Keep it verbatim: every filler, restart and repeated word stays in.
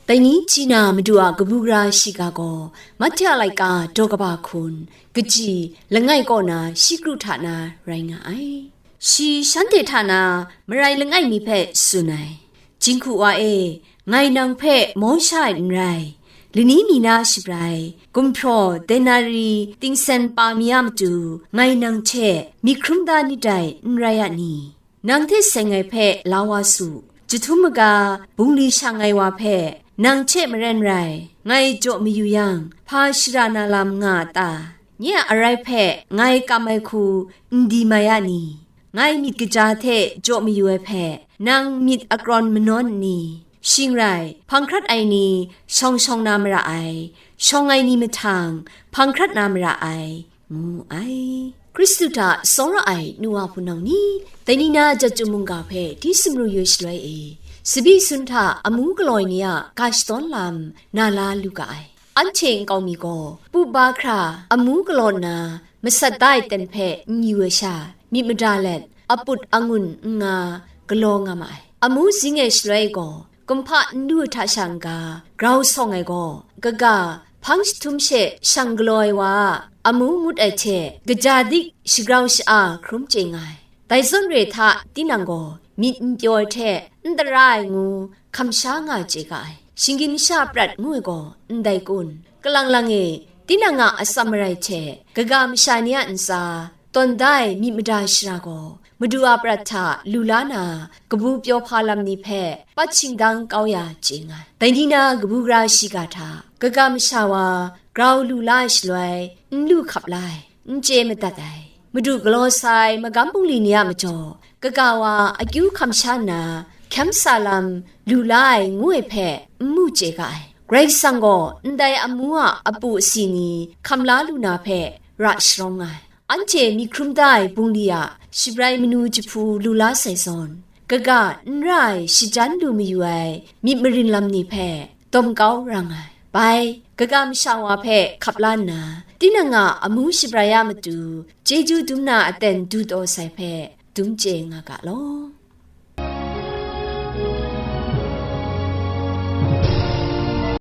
Dai ni hti na Madu a kabu gara shiga gaw, Mahte a laika daw kaba hkun, kaji langai kaw na shi kru hta na rai nga ai. Shi shanhte hta na marai langai mi hpe tsun ai, Jinghku wa e, ngai nang hpe maw sha ai n rai, lani mi na shabrai, gumhpraw denari tingsen pa mi a matu, ngai nang hte myit hkrum da nit dai, n rai a ni? Nang hte seng ai hpe la wa su, jahtum maga bungli shang ai wa hpe, nang hte maren rai, ngai jaw mayu yang, hpa shara na lam nga a ta? Nye a arai hpe ngai kam ai hku n di mai a ni? Ngai myit kaja hte jaw mayu ai hpe, nang myit akrawn manawn n ni? Shing rai, hpang hkrat ai ni shawng shawng na mara ai, shawng ai ni mahtang hpang hkrat na mara ai, ngu ai. Hkristu hta tsawra ai nu wa hpunau ni, dai ni na jat chyum mungga hpe di sumru yu shaloi e, tsabyi sun hta amu galaw ai ni a ga shadawn lam na la lu ga ai. Anhte nkau mi gaw, pu ba hkra amu galaw nna, masat da ai ten hpe n yu ai sha, myit mada let, aput angun n nga, galaw nga ma ai. Amu zing ai shaloi gaw, kumhpa n lu hta sha n-ga, grau sawng ai gaw, kaga, hpang jahtum she shang galaw ai wa a amu ngut ai hte, kaja dik shagrau sha-a hkrum chye nga ai. Dai zawn re hta, tinang gaw myit n pyaw ai hte n tara ai ngu hkam sha nga chye ga ai. Shinggyim sha prat ngu ai gaw ndai kun? Kalang lang e, tinang a atsam marai hte kaga masha ni a ntsa tawn da ai myit mada shara gaw, Madu a prat hta lu la na, kabu pyaw hpa lam ni hpe pat shingdang kau ya chye nga ai. Dai ni na kabu gara shiga hta, kaga masha wa grau lu la ai shaloi, n lu hkap la ai, n chye madat ai. Madu galaw sa ai magam bungli ni a majaw, kaga wa akyu hkam sha nna, hkyam sa lam lu la ai ngu ai hpe n mu chye ga ai. Karai Kasang gaw ndai amu a apu asi ni hkam la lu na hpe ra sharawng nga ai. Anhte myit hkrum da ai bungli a shabrai manu jahpu lu la sai zawn, kaga n ra ai shajan lu mayu ai myit marin lam ni hpe dawm kau ra nga ai. Bai, kaga masha wa hpe hkap la nna, tinang a amu shabrai a matu chyeju dum na aten du taw sai hpe dum chye nga ga law.